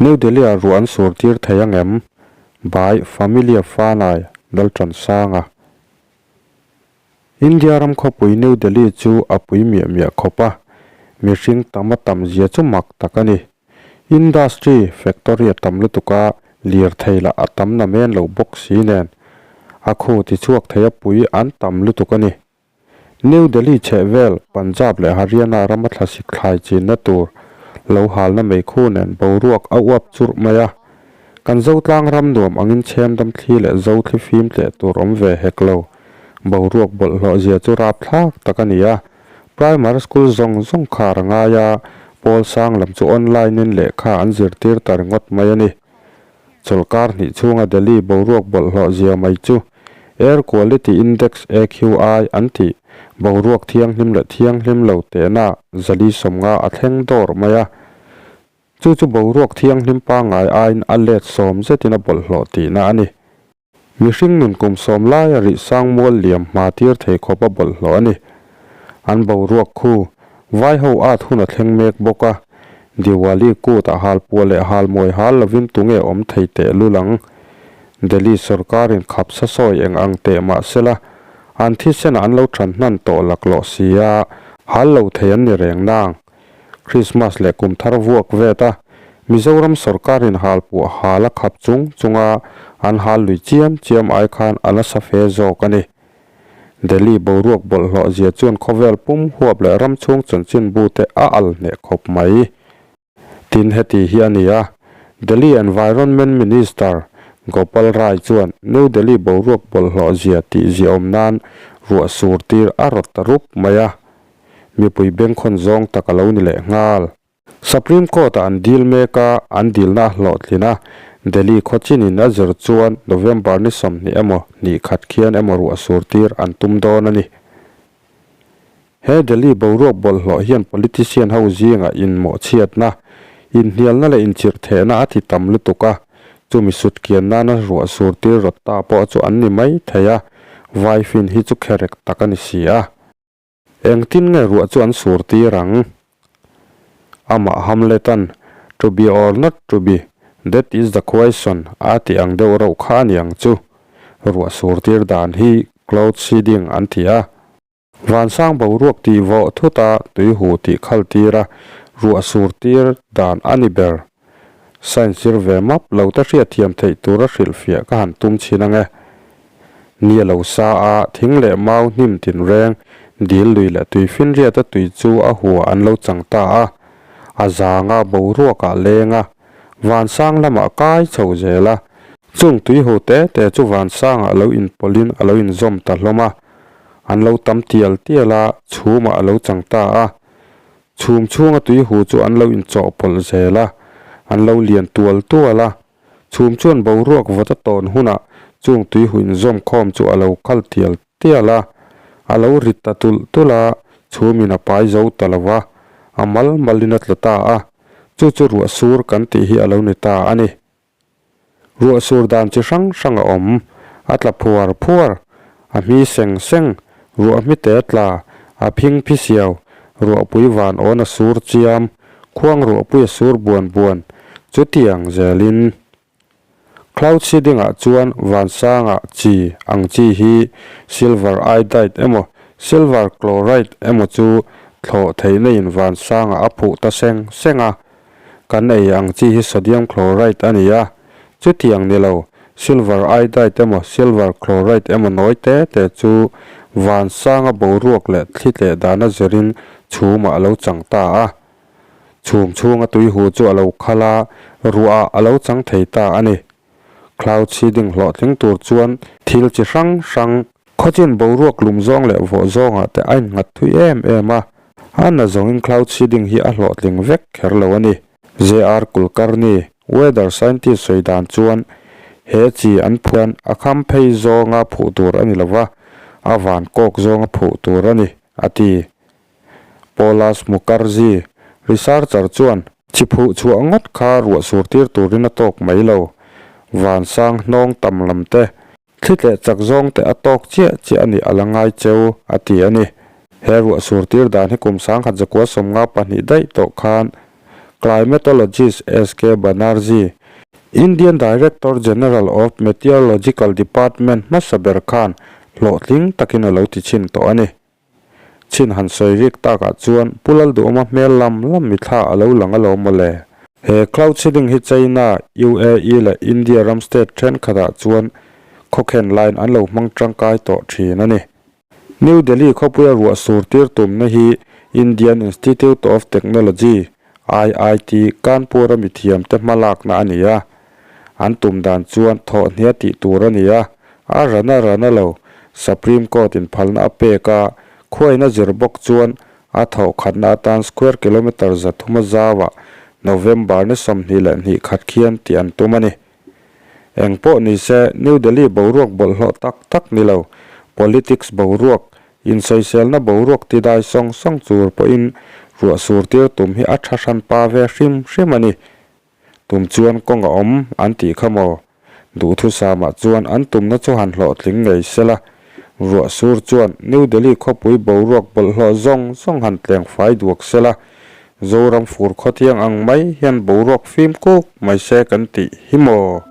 New Delhi-ah ruah an sur tir thei ang em? By Familia Fanai Lalṭansanga. India ram khawpui New Delhi chu a pui miah miah khawp a, mihring tam a tam zia chu mak tak a ni. Industry, factory a tam lutuk a, lirthei lah a tam na men lo bawk si nen, a khu tichhuak thei a pui an tam lutuk a ni. New Delhi chhehvel, Punjab leh Haryana rama thlasik thlai chinna tur lo halna meikhu nen boruak a uap churh mai a. Kan Zotlang ram nuam angin chhemdam thli leh zo thli fim tleh tur awm ve hek lo. Boruak bawlhhlawh zia chu rapthlak tak a ni a. Primary school zawng zawng khar a ngai a, pawl sang lam chu online in lehkha an zirtir ta ringawt mai a ni. Chawlhkar hnih chhunga Delhi boruak bawlhhlawh zia mai chu Air Quality Index, AQI, an tih boruak thianghlim leh thianghlim lo tehna zali 50 a thleng dawr mai a. Chu chu boruak thianghlim pangngai aiin a let sawm zetin a bawlhhlawh tihna a ni. Mihring nun kum sawm laia rih sang mual liam hma tir thei khawp a bawlhhlawh a ni. An boruak khu Vai ho at hun a thleng mek bawk a, Diwali kut ah hal puah leh hal mawi hal lovin tunge awm thei teh lul ang? Delhi sorkarin khap sa sawi eng ang teh mah sela, an thisen ah an lo than hnan tawh laklawh si a, hal lo thei an ni reng nang. Christmas leh kum thar vuak vet a, Mizoram sorkarin hal puah hal a khap chung chung a, an hal lui chiam chiam ai khan a nasa fe zawk a ni. Delhi boruak bawlhhlawh zia chuan khawvel pum huap leh ram chhung chanchin bu te a al hneh khawp mai. Tin heti hi a ni a, Delhi Environment Minister Gopal Rai chuan New Delhi boruak bawlhhlawh zia tih ziaawm nan ruah sur tir a rawt ta rup mai a, mipui bengkhawn zawng tak a lo ni leh nghal. Supreme Court-ah an dil mek a, an dilna a hlawhtlin a, Delhi khawchinin a zir chuan November ni 20 emaw hnih khat khian emaw ruah sur tir an tum dawn a ni. He Delhi boruak bawlhhlawh hian politician ho zingah inmawhchhiatna, inhnialna leh inchirhthehna a ti tam lutuk a, chumi sutkian nana ruah sur tir rawt ta pawh chu an ni mai thei a, vaifin hi chu kherek tak a ni si a. Engtin nge ruah chu an sur tir ang? Amah Hamlet-a'n, To be or not to be, that is the question, a tih ang deuh rauh kha a ni ang chu. Ruah sur tir dan hi cloud seeding an ti a. Vansang boruak tih vawh thut a, tui huh tih khal tir a, ruah sur tir dan a ni ber. Science zir ve map lo te hriatthiam theih tura hrilhfiah ka han tum chhin ang e. Ni a lo sa a, thing leh mau hnim tinreng, dil lui leh tui finriata tui chu a hua an lo chang ta a. A zanga boruakah leng a, vansang lamah kai chho zel a. Chung tui ho te te chu vansangah lo inpawlhin a lo inzawm ta hlawm a. An lo tam tial tial a, chhumah a lo chang ta a. Chhum chhunga tui hu chu an lo inchawhpawlh zel a, an lo lian tual tual a. Chhum chuan boruak vawt a tawn hunah chung tui hu inzawm khawm chu a lo khal tial tial a, a lo rit ta tulh tulh a, chhumin a pai zo ta lo va, a mal malin a tla ta a. Chu chu ruah sur kan tih hi a lo ni ta a ni. Ruah sur dan chi hrang hrang a awm, a tla phuar phuar, a hmi seng seng, ruah hmi te tla, a phing phi siau, ruahpui van awn a sur chiam, khuang ruahpui a sur buan buan, chutiang zelin. Cloud seeding ah chuan vansangah chi ang chi hi silver iodide emaw silver chloride emaw chu thlawh theihna in vansangah a phuh ta seng seng a, Kan ei ang chi hi sodium chloride a ni a, chutiang ni lo, silver iodide emaw silver chloride emaw nawi te te chu van sanga boruak leh thli tleh dana zirin chhumah a lo chang ta a. Chhum chhunga tui hu chu a lo khal a, ruahah a lo chang thei ta a ni. Cloud seeding hlawhtling tur chuan thil chi hrang hrang, khawchin boruak lum zawng leh vawh zawngah te a innghat thui em em a, a na zawngin cloud seeding hi a hlawhtling vek kher lo a ni. JR Kulkarni, weather scientist sawi dan chuan he chi an phuan a kham phei zawnga phuh tur a ni lo va, a van kawk zawnga phuh tur a ni, a ti. Polash Mukherjee, researcher chuan, Chi phuh chhuah ngawt kha ruah sur tir turin a tawk mai lo. Vansang hnawng tam lam te, thli tleh chak zawng te a tawk chiah chiah a nih a la ngai cheu, a ti a ni. He ruah sur tir dan hi kum 1992 daih tawh khan. Climatologist SK Banerjee, Indian Director General of Meteorological Department hmasa ber khan hlawhtling takin a lo ti chhin tawh a ni. Chhin han sawi rik takah chuan Pu Lalduhawma hmel lam lam mithla a lo lang alawm mawle. He cloud seeding hi China, UAE leh India ram state thenkhatah chuan khawkhen laiin an lo hmang tangkai tawh thin a ni. New Delhi khawpuia ruah sur tir tumna hi Indian Institute of Technology, IIT, Kanpur-a mithiamte hmalakna a ni a. An tum dan chuan thawhhnia tih tur a ni a, a rana rana lo. Supreme Court-in phalna a pek a, khuaina zir bawk chuan a thawhkhatna atan square kilometre 300 zauah November ni 22 khat khian tih an tum a ni. Eng pawh ni se, New Delhi boruak bawlhhlawh tak tak ni lo, politics boruak, insawiselna boruak tidai sawng sawng tur pawhin ruah sur tir tum hi a tha hran pa ve hrim hrim a ni. Tum chuan kawng a awm an tih kha maw? Duhthusamah chuan an tumna chu han hlawhtling ngei sela, ruah sur chuan New Delhi khawpui boruak bawlhhlawh zawng zawng han tleng fai duak sela, Zoram fur khawthiang ang mai hian boruak fim kuk mai se kan tih hi maw?